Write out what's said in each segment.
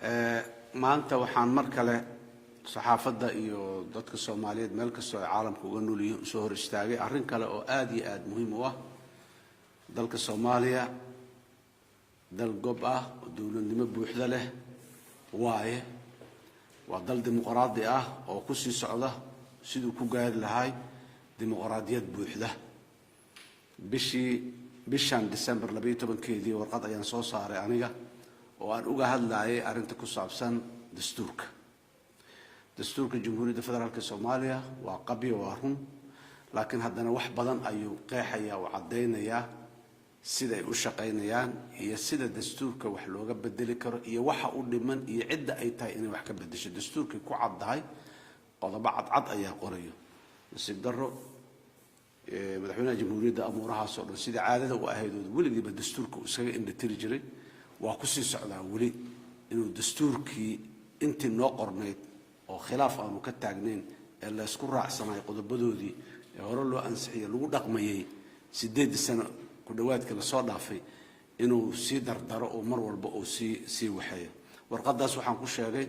Maanta waxaan mar kale saxaafadda iyo dadka Soomaaliyeed meel kastoo ay caalamka uga nool yihiin usoo hor istaagay arrin kale oo aada iyo aada muhiim u ah dalka Soomaaliya. Dal gob ah oo dowladnimo buuxda leh waaye, waa dal dimuqraadi ah oo kusii socda siduu ku gaari lahay dimuqraadiyad buuxda. Bishii bishan December 12-keedii warqad ayaan soo saaray aniga oo aan uga hadlayay arrinta ku saabsan dastuurka. Dastuurka Jamhuuriyadda Federaalka Soomaaliya waa qabyo, waa run, laakiin haddana wax badan ayuu qeexayaa oo caddaynayaa siday u shaqaynayaan iyo sida dastuurka wax looga bedeli karo iyo waxa u dhiman iyo cidda ay tahay inay wax ka bedesho. Dastuurkay ku caddahay, qodobo cadcad ayaa qorayo. Nasiib darro, madaxweynaha jamhuuriyadda amuurahaas oo dhan, sidai caadada u ahayd oo weligiiba dastuurka uu iskaga indhatiri jiray, waa kusii socdaa weli inuu dastuurkii intii noo qornayd oo khilaaf aanu ka taagnayn ee laysku raacsanayo qodobadoodii ee hore loo ansixiyey, lagu dhaqmayey 8-dii sano ku dhowaadkii lasoo dhaafay, inuu sii dardaro oo mar walba uu sii waxeeyo. Warqadaas waxaan ku sheegay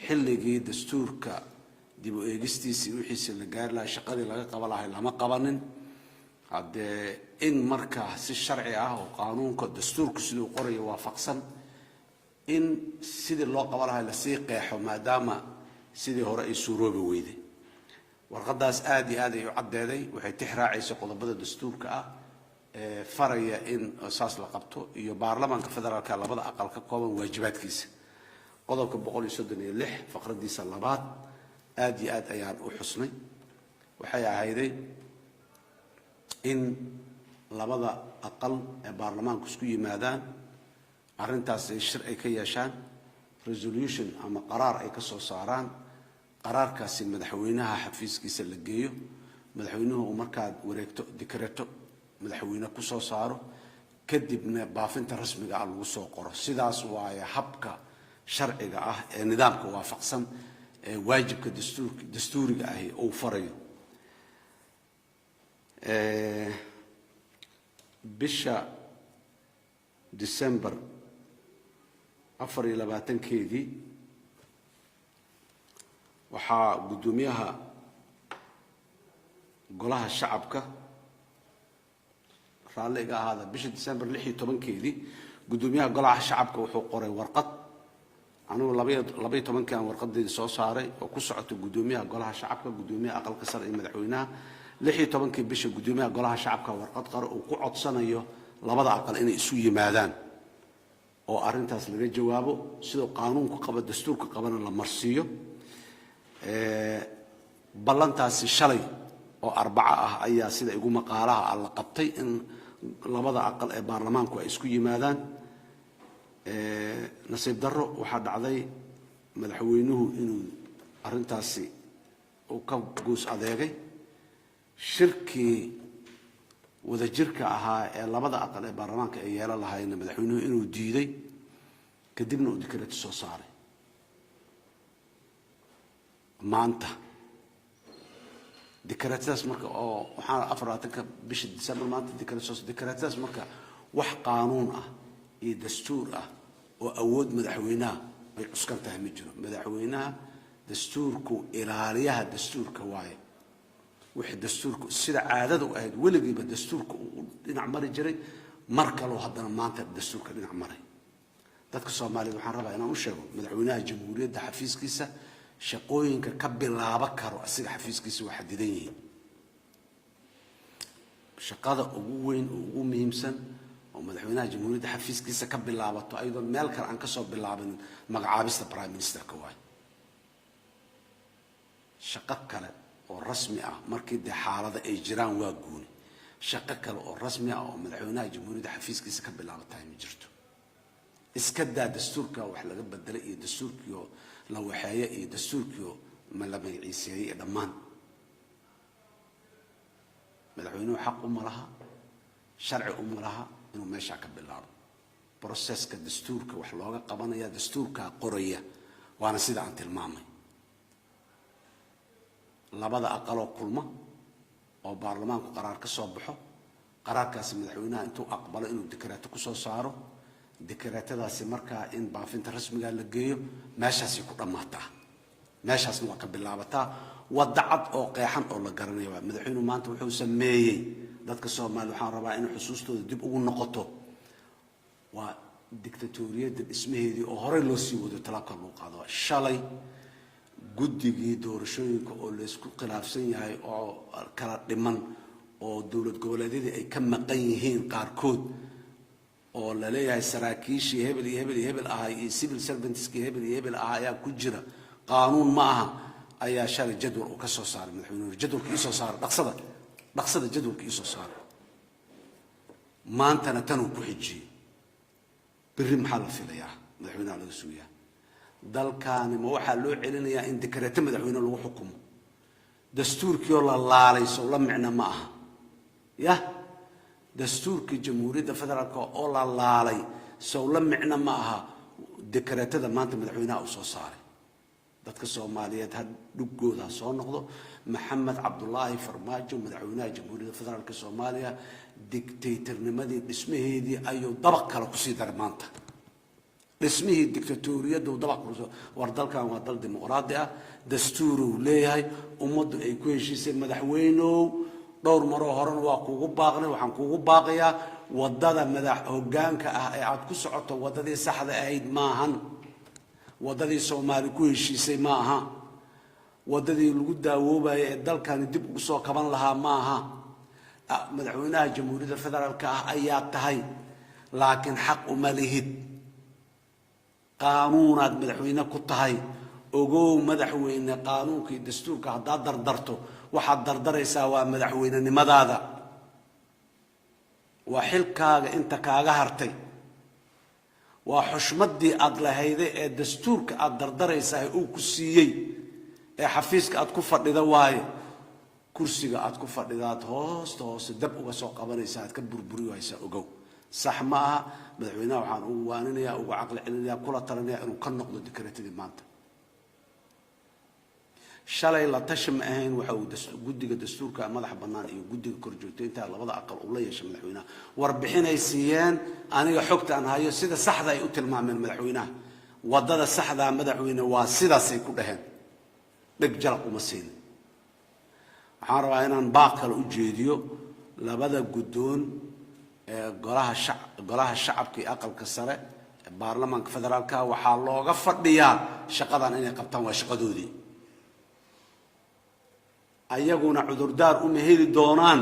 xilligii dastuurka dib u eegistiisii wixiisi la gaari lahay, shaqadii laga qaban lahay lama qabanin. Haddee in markaa si sharci ah oo qaanuunka dastuurku siduu qorayo waafaqsan in sidii loo qaban lahay lasii qeexo, maadaama sidii hore ay suuroobi weyday. Warqadaas aada iyo aad ay u caddeeday. Waxay tix raacaysa qodobada dastuurka ah ee faraya in saas la qabto iyo baarlamaanka federaalka labada aqal ka kooban waajibaadkiisa, qodobka 136 faqradiisa labaad. Aada iyo aad ayaan u xusnay. Waxay ahayday in labada aqal ee baarlamaanku isku yimaadaan, arrintaas ay shir ay ka yeeshaan, resolution ama qaraar ay ka soo saaraan, qaraarkaasi madaxweynaha xafiiskiisa la geeyo, madaxweynuhu uu markaa wareegto dikreto madaxweyne ku soo saaro, kadibna baafinta rasmiga ah lagu soo qoro. Sidaas waaye habka sharciga ah ee nidaamka waafaqsan ee waajibka dastuuriga ahi uu farayo. Bisha December 24-keedii waxaa guddoomiyaha golaha shacabka, raalli iga ahaada, bisha December 16-keedii guddoomiyaha golaha shacabka wuxuu qoray warqad. Anigu 12-kii aan warqadeedii soo saaray oo ku socota guddoomiyaha golaha shacabka, guddoomiyaha aqalka sare iyo madaxweynaha. 16-kii bisha guddoomiyaha golaha shacabka warqad qore uu ku codsanayo labada aqal inay isu yimaadaan oo arrintaas laga jawaabo, sidoo qaanuunku qaba, dastuurka qabana la marsiiyo. Ballantaasi shalay oo Arbaco ah ayaa sida igu maqaalaha ah la qabtay in labada aqal ee baarlamaanku ay isku yimaadaan. Nasiib darro, waxaa dhacday madaxweynuhu inuu arrintaasi uu ka goos adeegay. Shirkii wadajirka ahaa ee labada aqal ee baarlamaanka ay yeelan lahaayeenna madaxweynuhu inuu diiday, kadibna uu dikreeto soo saaray maanta. Dikreetadaas marka oo waxaa 24-ka bisha December maanta dikreet soo dikreetadaas marka wax qaanuun ah iyo dastuur ah oo awood madaxweynaha ay cuskan tahay ma jiro. Madaxweynaha dastuurku ilaaliyaha dastuurka waaye. Wixii dastuurku sida caadada u ahayd weligiiba dastuurka uu dhinac mari jiray, mar kaloo haddana maanta dastuurka dhinac maray. Dadka Soomaaliyeed waxaan rabaa inaan u sheego, madaxweynaha jamhuuriyadda xafiiskiisa shaqooyinka ka bilaabo karo asiga xafiiskiisa waa xadidan yihiin. Shaqada ugu weyn oo ugu muhiimsan oo madaxweynaha jamhuuriyadda xafiiskiisa ka bilaabato, ayadoo meel kale aan kasoo bilaabanin, magacaabista prime ministerka waaye. Shaqo kale oo rasmi ah, markii dee xaalada ay jiraan waa gooni, shaqo kale oo rasmi ah oo madaxweynaha jamhuuriyadda xafiiskiisa ka bilaabatahay ma jirto. Iska daa dastuurka wax laga bedelay iyo dastuurkiioo la waxeeye iyo dastuurkiioo ma la magaciiseeyey iyo dhammaan, madaxweynuhu xaq uma laha, sharci uma laha inuu meeshaa ka bilaabo. Processka dastuurka wax looga qabanaya dastuurkaa qoraya, waana sida aan tilmaamay. Labada aqaloo kulma oo baarlamaanku qaraar ka soo baxo, qaraarkaasi madaxweynaha intuu aqbalo inuu dikreeto kusoo saaro. Dikareetadaasi markaa in baafinta rasmigaa la geeyo, meeshaasay ku dhammaataa, meeshaasna waa ka bilaabataa. Wadda cad oo qeexan oo la garanaya waa. Madaxweynuhu maanta wuxuu sameeyey, dadka Soomaaliya waxaan rabaa in xusuustooda dib ugu noqoto, waa dictatoriyadda dhismaheedii oo horey loo sii wado talaabka lagu qaado. Shalay guddigii doorashooyinka oo laysku khilaafsan yahay oo kala dhiman oo dowlad goboleedyadii ay ka maqan yihiin qaarkood, oo la leeyahay saraakiishii hebel iyo hebel iyo hebel ahay iyo civil servantskii hebel iyo hebel ahaa ayaa ku jira, qaanuun ma aha, ayaa shalay jadwal uu ka soo saaray madaxweynuhu. Jadwalka iisoo saaray, dhaqsada, dhaqsada jadwalka iisoo saaray. Maantana tanuu ku xijiyey. Berri maxaa la filayaa? Madaxweynaha laga sugayaa? Dalkaani ma waxaa loo celinayaa in dekareeto madaxweyne lagu xukumo? Dastuurkii oo la laalay sow la micno ma aha? Yah, dastuurkii Jamhuuriyadda Federaalka oo la laalay sow la micno ma aha dekareetada maanta madaxweynaha uu soo saaray? Dadka Soomaaliyeed ha dhugooda ha soo noqdo. Maxamed Cabdulaahi Farmaajo, madaxweynaha Jamhuuriyadda Federaalka Soomaaliya, dictatornimadii dhismaheedii ayuu dabaq kale kusii daray maanta. Dhismihii dictatoriyaddu dabaq kusoo. War, dalkan waa dal dimuqraadi ah, dastuuruu leeyahay, ummaddu ay ku heshiisay. Madaxweynow, dhowr maroo horena waa kuugu baaqnay, waxaan kuugu baaqayaa waddada madax hoggaanka ah ee aad ku socoto waddadii saxda ahayd maahan, waddadii Soomaali ku heshiisay ma aha, waddadii lagu daawoobayay ee dalkani dib ugu soo kaban lahaa ma aha. Madaxweynaha Jamhuuriyadda Federaalka ah ayaa tahay, laakiin xaq uma lihid. Qaanuunaad madaxweyne ku tahay. Ogow madaxweyne, qaanuunka iyo dastuurka haddaad dardarto, waxaad dardaraysaa waa madaxweynenimadaada, waa xilkaaga inta kaaga hartay, waa xushmaddii aada lahayday ee dastuurka aada dardaraysaa uu ku siiyey ee xafiiska aad ku fadhida waaye. Kursiga aad ku fadhidaad hoosta hoose dab uga soo qabanaysaa, aad ka burburi haysaa. Ogow, sax ma aha. Madaxweynaha waxaan ugu waaninayaa, ugu caqli celinaya, kula talinaya inuu ka noqdo dikreetadii maanta. Shalay la tashi ma ahayn waxa uu guddiga dastuurka madaxa bannaan iyo guddiga korjoogteynta labada aqal uu la yeeshay madaxweynaha. Warbixinay siiyeen. Aniga xogta aan hayo, sida saxda ay u tilmaameen madaxweynaha, waddada saxdaa madaxweyne waa sidaasay ku dhaheen. Dheg jalaq uma siinin. Waxaan rabaa inaan baaq kale u jeediyo labada guddoon ee golaha shacabka iyo aqalka sare ee baarlamaanka federaalka. Waxaa looga fadhiyaa shaqadan inay qabtaan, waa shaqadoodii. Ayaguna cudurdaar uma heli doonaan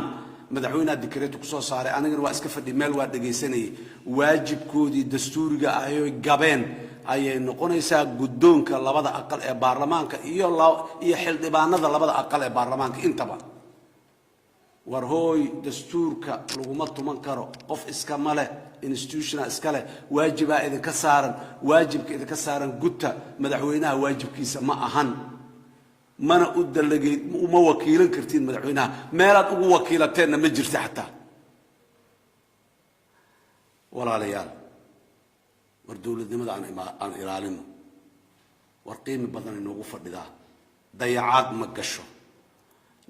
madaxweynaha dikreeto kusoo saaray, anigana waa iska fadhi meel, waa dhegaysanayay. Waajibkoodii dastuuriga ayoy gabeen ayay noqonaysaa, guddoonka labada aqal ee baarlamaanka iyo xildhibaanada labada aqal ee baarlamaanka intaba. War hooy, dastuurka laguma tuman karo, qof iskama leh, institutiona iska leh. Waajibaa idinka saaran, waajibka idinka saaran guta. Madaxweynaha waajibkiisa ma ahan, mana u dalageyd, uma wakiilan kartiin madaxweynaha. Meelaad ugu wakiilateenna ma jirta xataa. Walaalayaal, war dowladnimada aan ilaalino. War qiimi badan inoogu fadhidaa, dayacaad ma gasho.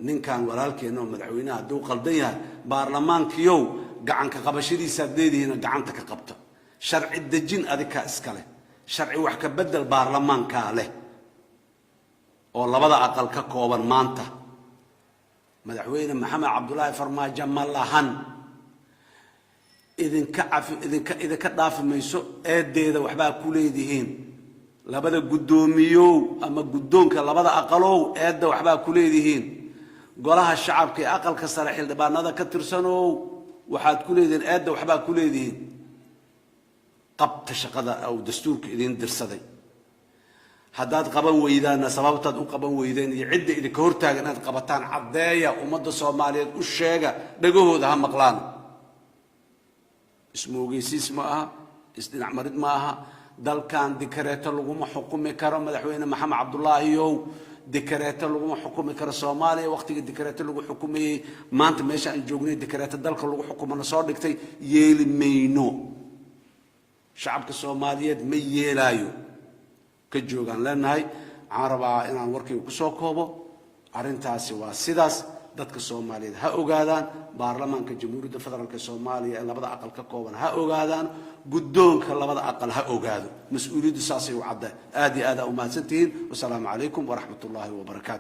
Ninkan walaalkeenna oo madaxweynaha hadduu qaldan yahay, baarlamaankiyow, gacanka qabashadiisaad leedihiina, gacanta ka qabta. Sharci dejin adikaa iska leh, sharci wax ka bedel baarlamaankaa leh oo labada aqal ka kooban. Maanta Madaxweyne Maxamed Cabdulaahi Farmaajo ma lahan. Idinka cafi, idinka dhaafi mayso eedeeda, waxbaa ku leedihiin. Labada guddoomiyow ama guddoonka labada aqalow, eedda waxbaa ku leedihiin. Golaha shacabka ee aqalka sare xildhibaanada ka tirsanow, waxaad ku leedihiin eedda, waxbaa ku leedihiin. Qabta shaqada uu dastuurka idiin dirsaday. Haddaad qaban weydaanna, sababtaad u qaban weydeen iyo cidda idinka hortaagan inaad qabataan caddeeya. Ummadda Soomaaliyeed u sheega, dhagahooda ha maqlaan. Ismoogeysiis ma aha, isdhinac marid ma aha. Dalkan dikareeto laguma xukumi karo. Madaxweyne Maxamed Cabdulaahiyow, dikareeto laguma xukumi karo Soomaaliya. Waqtigii dikareeto lagu xukumayey, maanta meesha aan joognay dikareeto dalka lagu xukumana soo dhigtay, yeeli mayno. Shacabka Soomaaliyeed ma yeelaayo, ka joogaan leenahay. Waxaan rabaa inaan warkayga kusoo koobo, arrintaasi waa sidaas. Dadka Soomaaliyeed ha ogaadaan, baarlamaanka Jamhuuriyadda Federaalka Soomaaliya ee labada aqal ka kooban ha ogaadaan, guddoonka labada aqal ha ogaado, mas-uuliyaddu saasay u cadda. Aad iyo aad aa umahadsantihiin. Wasalaamu calaykum waraxmat ullaahi wabarakaatu.